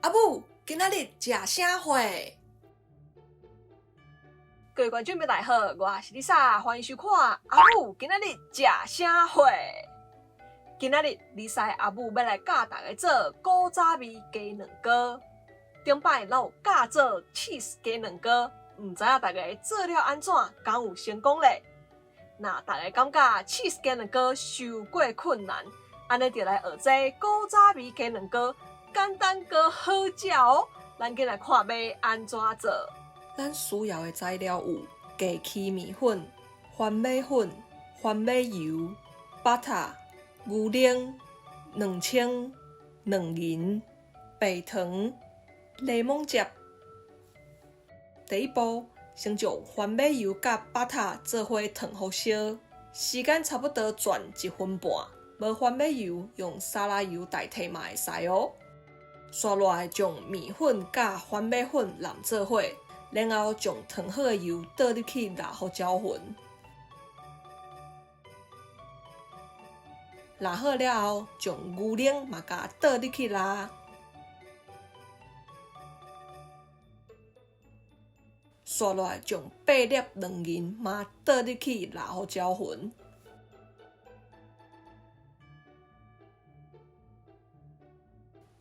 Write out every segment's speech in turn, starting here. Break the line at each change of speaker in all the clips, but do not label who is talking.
阿母，今仔日食啥货？
各位觀眾朋友大家好，我是麗莎，歡迎收看阿母今仔日食啥貨。今仔日麗莎阿母欲來教大家做古早味雞卵糕。頂擺咱有教做 cheese 雞卵糕，毋知影大家做了按怎，敢有成功咧？若大家感覺 cheese 雞卵糕傷過困難，按呢就來學這古早味雞卵糕，簡單閣好食哦。咱緊來看欲按怎做。
咱需要的材料有低起麵粉、番麥粉、番麥油、butter、牛奶、卵清、卵仁、白糖、檸檬汁。第一步，先將番麥油佮 butter 做伙燙予燒，時間差不多轉一分半。無番麥油，用沙拉油代替嘛會使哦。紲落來將麵粉佮番麥粉挵做伙，然後將燙好的油倒入去抐予攪勻。抐好了後，將牛奶嘛共倒入去抐。紲落來將八粒卵仁嘛倒入去抐予攪勻。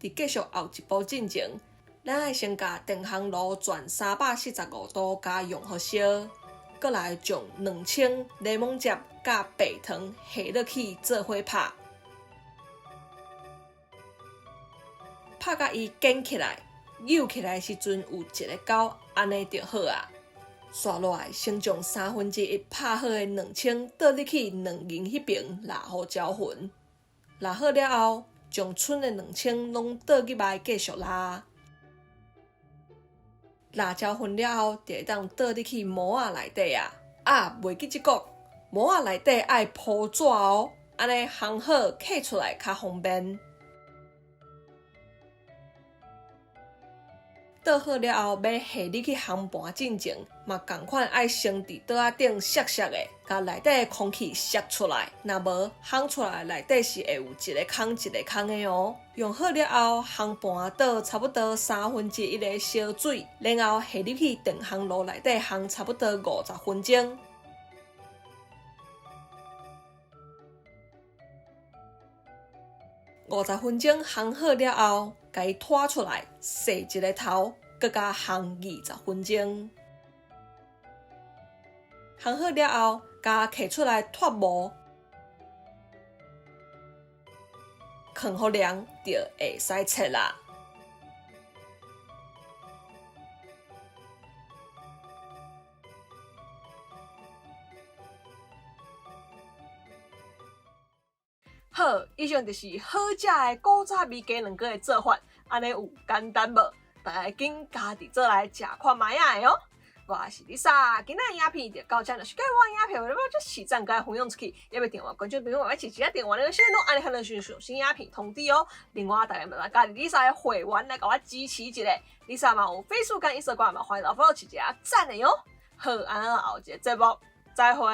佇繼續後一步進前，咱愛先共電烘爐轉345度，共用予燒，閣來將卵清、檸檬汁佮白糖下落去做伙拍，拍甲伊捲起來、扭起來的時陣有一个溝，按呢就好矣。紲落來，先將1/3拍好的卵清倒入去卵仁彼爿，抐予攪勻。抐好了後，將賰的卵清攏倒入來繼續抐。抐攪勻了後，就會當倒入去模仔內底矣。啊，袂記這個，模仔內底愛鋪紙哦，按呢烘好揢出來較方便。倒好了後，欲下入去烘盤進前，嘛仝款愛先佇桌仔頂摔摔的，共內底的空氣摔出來，若無烘出來內底是會有一个空一个空的哦。用好了後，烘盤倒差不多1/3的燒水，然後下入去電烘爐內底烘差不多五十分鐘。五十分鐘烘好了後，共伊拖出來，洗一个頭，閣共烘二十分鐘。烘好了後，共摕出來脫模，囥予涼就會使切啦。
好，以上就是好食的古早味雞卵糕的做法，按呢有簡單無？大家緊家己做來食看覓仔的哦。我是麗莎，今仔影片就到這，若是喜歡我影片，欲將讚佮分享出去，猶未訂閱觀眾朋友，欲按一下訂閱那個小鈴鐺，按呢才能收到新影片通知哦。另外，大家嘛加入麗莎的會員來共我支持一下，麗莎嘛有 Facebook 佮 Instagram 嘛，歡迎來 follow 一下讚的喲。好，按呢後一个節目再會。